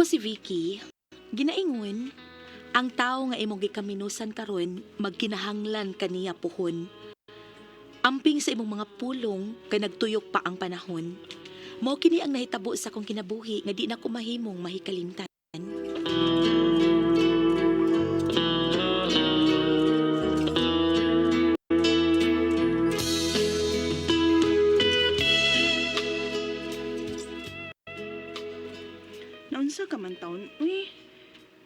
Ako si Vicky. Ginaingon, ang tao nga imong gikaminusan karon magkinahanglan kaniya puhon. Amping sa imong mga pulong kay nagtuyok pa ang panahon. Mao kini ang nahitabo sa akong kinabuhi nga di na ko mahimong mahikalimtan. Naunsa ka man taon, uy.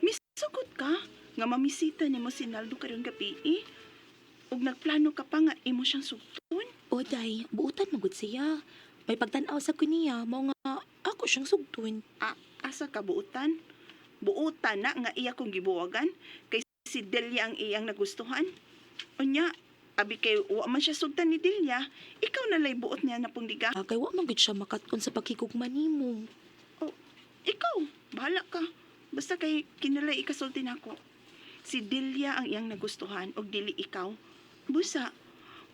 Misugot ka nga mamisita nimo si Naldo karong gabi eh. Ug nagplano ka pa nga imo siyang sugton. O day, buutan magud siya. May pagtan-aw sa ko niya, mao nga ako siyang sugton. Ah, asa ka buutan? Buutan na nga iya kong gibuwagan kay si Delia ang iyang nagustuhan. Unya, abi kay wa man siya sugtan ni Delia, ikaw na lay buot niya na pungdiga. Ah, kay wa man gud siya makat-on sa pakigugma nimo. Oh, ikaw, bahala ka. Basta kay kinalay ikasulti nako. Si Delia ang iyang nagustuhan og dili ikaw. Busa,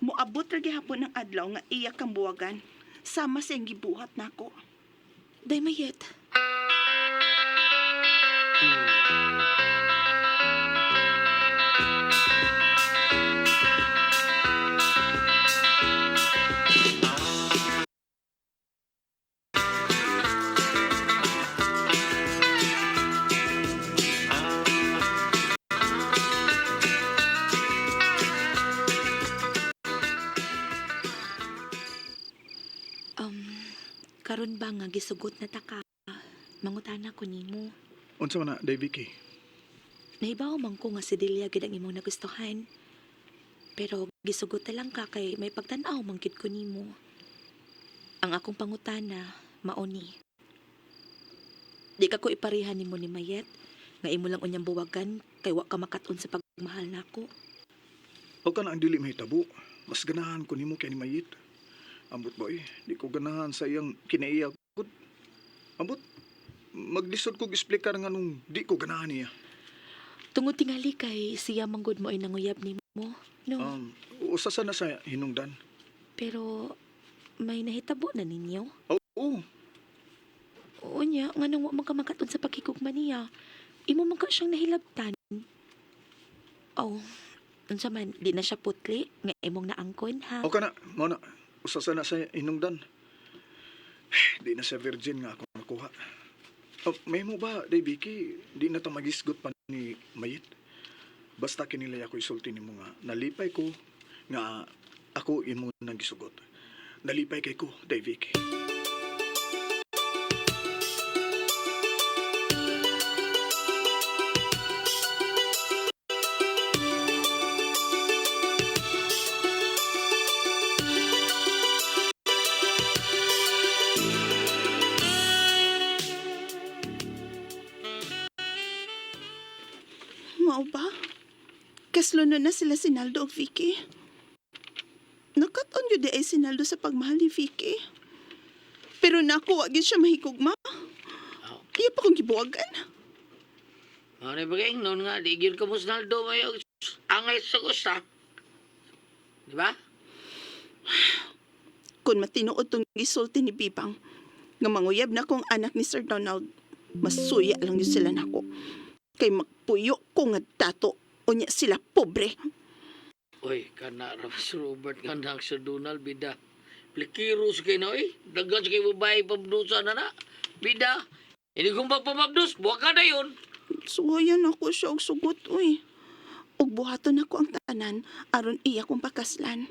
moabot ra gihapon ang adlaw nga iya kang buwagan. Sama sa iyang gibuhat nako. Day mayet. Um, karon ba nga gisugot na ta ka? Mangutana ko nimo. Unsa man na, Day Vicky? Nahibaw man ko nga si Delia gid ang imong nagustuhan. Pero gisugot na lang ka kay may pagtan-aw man gid ko nimo. Ang akong pangutana mao ni. Di ka ko iparihan nimo ni Mayet nga imo lang unyang buwagan kay wa ka makat-on sa pagmahal nako. O ka na ang dili mahitabo. Mas ganahan ko nimo kay ni Mayit. Ambot ba eh, di ko ganahan sa iyang kinaiya gud. Ambot, maglisod kog explicar nga nung di ko ganahan niya. Tungod tingali kay siya manggod mo ay nanguyab nimo, no? Usa sa na sa hinungdan. Pero may nahitabo na ninyo. Oo, Oo niya, nganong wa man ka makat-on sa pakigugma niya. Imo man ka siyang nahilabtan. Oh, unsa man, di na siya putli nga imong naangkon ha. o ka na, mao na. Usa sa na sa hinungdan. Di na sa virgin nga ako nakuha. Oh, may mo ba, Day Vicky, di na ta magisgot pa ni Mayit? Basta kinilay ako isulti nimo nga nalipay ko nga ako imo nang gisugot. Nalipay kay ko, Day Vicky. Mao ba? Kasluno na sila si Naldo og Vicky. Nakat-on yun di ay si Naldo sa pagmahal ni Vicky. Pero naku, wa gyud siya mahigugma. Iya pa kong gibuwagan. Ano ba kayo noon nga, di gyud ka mo Naldo mayo angay sa gusta. Di ba? Kung matinuod tong gisulti ni Bibang, nga manguyab na kong anak ni Sir Donald, masuya lang yun sila nako. Kay magpuyo ko nga dato, unya sila pobre. Uy, kana ra si Robert nga anak Sir Donald, bida. Plikiro sa kayo na, uy. Daghan sa kayo babae pabdusa na na. Bida. Hindi kong pagpamabdus, buwag ka na yun. Suwayan ako siya og sugot, uy. Ug buhaton ako ang tanan aron iya kong pakaslan.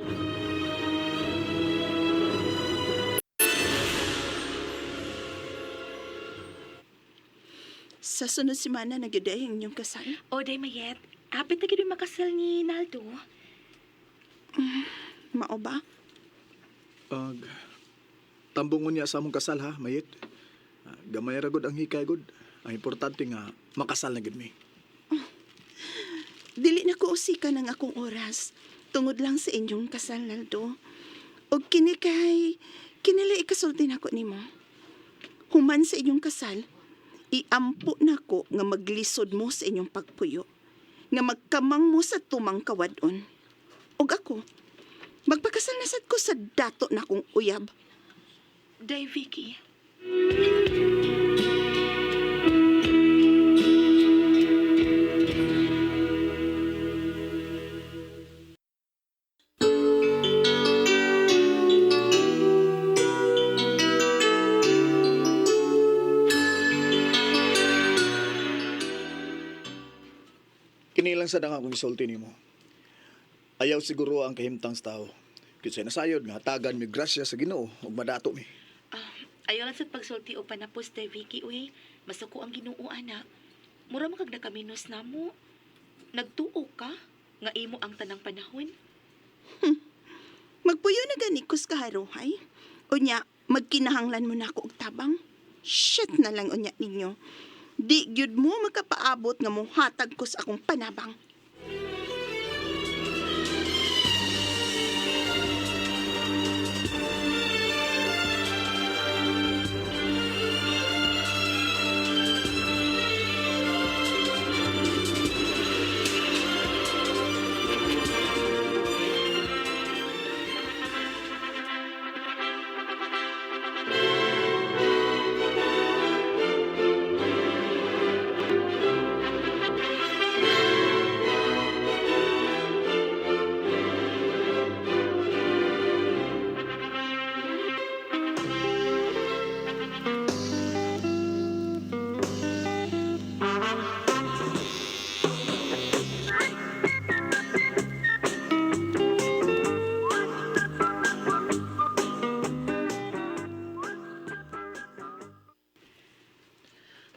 Sa sunod semana na gyud ay ang inyong kasal. O day mayet, hapit na gid mi makasal ni Naldo. Mao ba? Pag tambungon niya sa among kasal ha, Mayit. Ah, gamay ra gud ang hikay gud. Ang importante nga makasal na gid mi. Dili na ko usikan ang akong oras tungod lang sa inyong kasal, Naldo. Og kini kay kinili ikasulti nako nimo. Human sa inyong kasal, iampo nako nga maglisod mo sa inyong pagpuyo, nga magkamang mo sa tumang kawadon. Og ako, magpakasal na sad ko sa dato na kong uyab. Day Vicky. Kini lang sa dang akong gisulti nimo. Ayaw siguro ang kahimtang sa tao. Kinsa nasayod nga hatagan mi grasya sa Ginoo ug madato mi. Ah, ayaw lang sa pagsulti o panapos day Vicky uy. Masuko ang Ginoo ana. Mura man kag nakaminos namo. Nagtuo ka nga imo ang tanang panahon. Magpuyo na gani kus kaharuhay. Unya, magkinahanglan mo na ako og tabang. Shit na lang unya ninyo. Di gyud mo makapaabot nga mohatag ko sa akong panabang.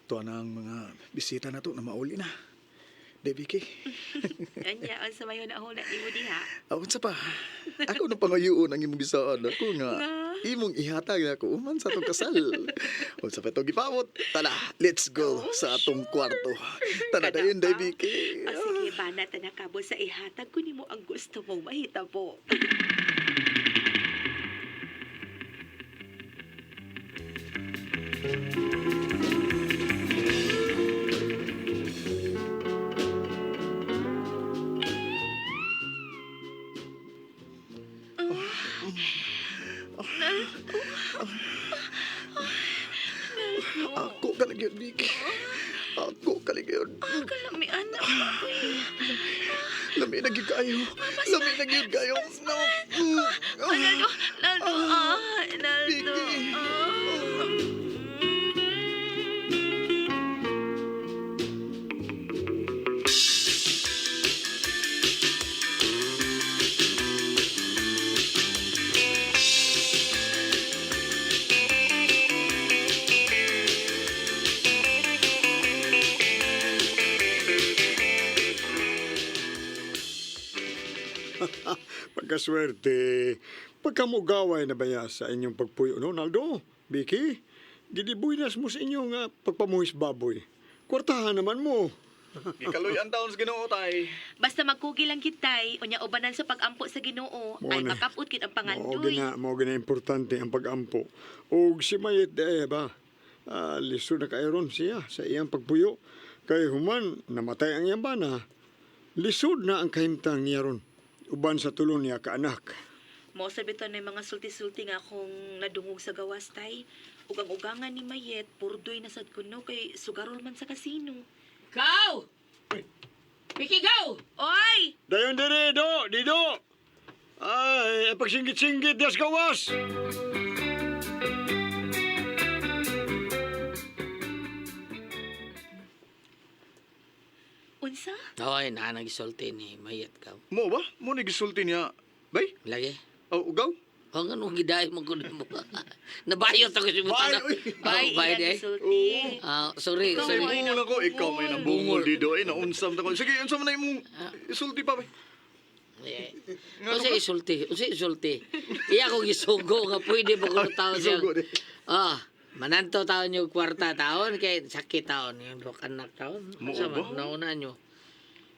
Tuwa na ang mga bisita na to na mauli na. Day Vicky. Anya unsa mayo na huna nimo diha? Awan sa pa. Ako nang pangayuon ang imong gisaan ako nga imong ihatag na ako uman sa atong kasal. Unsa pa itong gipamot? Tala, let's go sa atong kwarto. Tala Kada dayon, Day pa. Vicky. Ah, sige bana tanakabo sa ihatag ko nimo ang gusto mong mahitabo. Ako ka lang yun, Vicky. Ako ka lang yun. Kalami anak ko. Lami na gyud kayo. Lami na gyud kayo. No. Naldo, Naldo, ah, Naldo. Vicky. Ah. Pagkaswerte, pagkamugaway na baya sa inyong pagpuyo, no, Naldo? Vicky, gidibuinas mo sa inyong pagpamuhis baboy. Kwartahan naman mo. Gikaloy ang taon sa Ginoo tay. Basta magkugi lang kitay, unya ubanan sa pagampo sa Ginoo, Mo ay na. makaput kit ang Mao pangandoy. gina, mao gina importante ang pagampo. Og si Mayet eh ba, lisod na kairon siya sa iyang pagpuyo. Kay human, namatay ang iyang bana. Lisod na ang kahimtang niya ron. Uban sa tulon niya kaanak. Mao sa bitaw na yung mga sulti-sulti nga akong nadungog sa gawas tay. Ug ang ugangan ni Mayet, purdoy na sad kuno kay sugarol man sa kasino. Gaw! Vicky, gaw! Oy! Dayon dire, do, dido. Ay, pagsinggit-singgit, das gawas. Unsa? Hoy, naa nagisulti ni Mayet gaw. Mo ba? Mo ni gisulti niya. Bay? Lagi. Oh, ugaw? O nga nung gidaay mo ko mo. Nabayot ako si Bay, Butana. uy. Bay, Oh, bay, iyang day. gisulti. Ah, sorry, Ikaw sorry. may Bungol ako, ikaw may nabungol dito. Eh, naunsam ta ko. Sige, unsa man na imong isulti pa bay? Eh, Unsa isulti? Unsa isulti? Iya ko gisugo nga pwede ba kuno taon siya. Gisugo di. Ah, mananto taon yung kwarta taon kay sakit taon yung duha ka anak taon. Mo Unsa ba? man nauna nyo?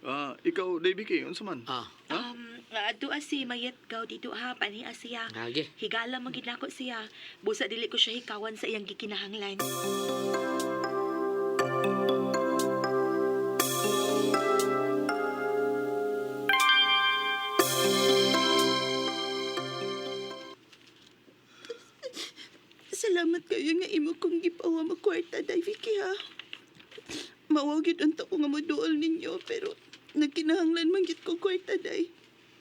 Ah, ikaw, Day Vicky, unsa man? Ah, Adto si Mayet gaw dito ha, panhi siya. lagi. Higala man gid nako siya. Busa dili ko siya hikawan sa iyang gikinahanglan. Salamat kayo nga imo kong gipawa mo kwarta, Day Vicky ha. Mawaw gyud unta ko nga moduol ninyo pero nagkinahanglan man gyud ko kwarta, Day.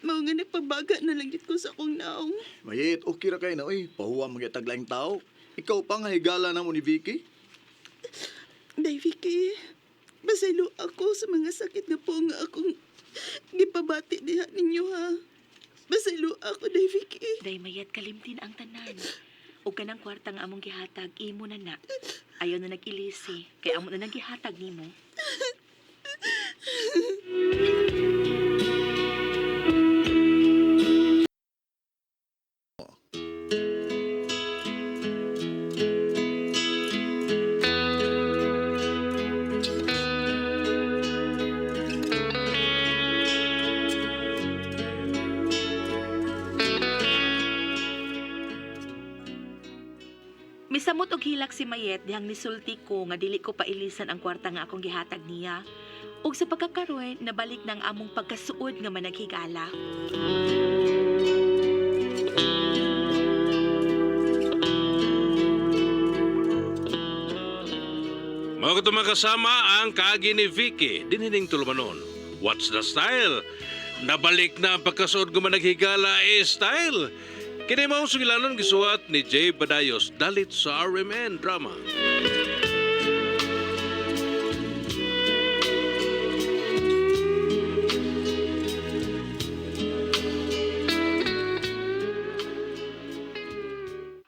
Mao nga nagpabaga na lang gyud ko sa akong naong. Mayet, okay ra kay na oy. Pahuwa mo gyud taglaing tao. Ikaw pa nga higala na mo ni Vicky. Day Vicky, Pasaylo ako sa mga sakit nga po nga akong gipabati diha ninyo ha. Pasaylo ako, Day Vicky. Day Mayet, kalimtin ang tanan. Ug kanang kwarta nga among gihatag, imo na na. Ayaw na nag-ilisi, kay amo na nang gihatag nimo. Misamot og hilak si Mayet dihang nisulti ko nga dili ko pailisan ang kwarta nga akong gihatag niya. Ug sa pagkakaroon, nabalik ng among pagkasuod nga managhigala. Mga katong kasama ang kaagi ni Vicky, dinhining tulumanon. What's the style? Nabalik na ang pagkasuod ng managhigala eh style. Kini mao sugilanon gisuwat ni Jay Badayos dalit sa RMN Drama.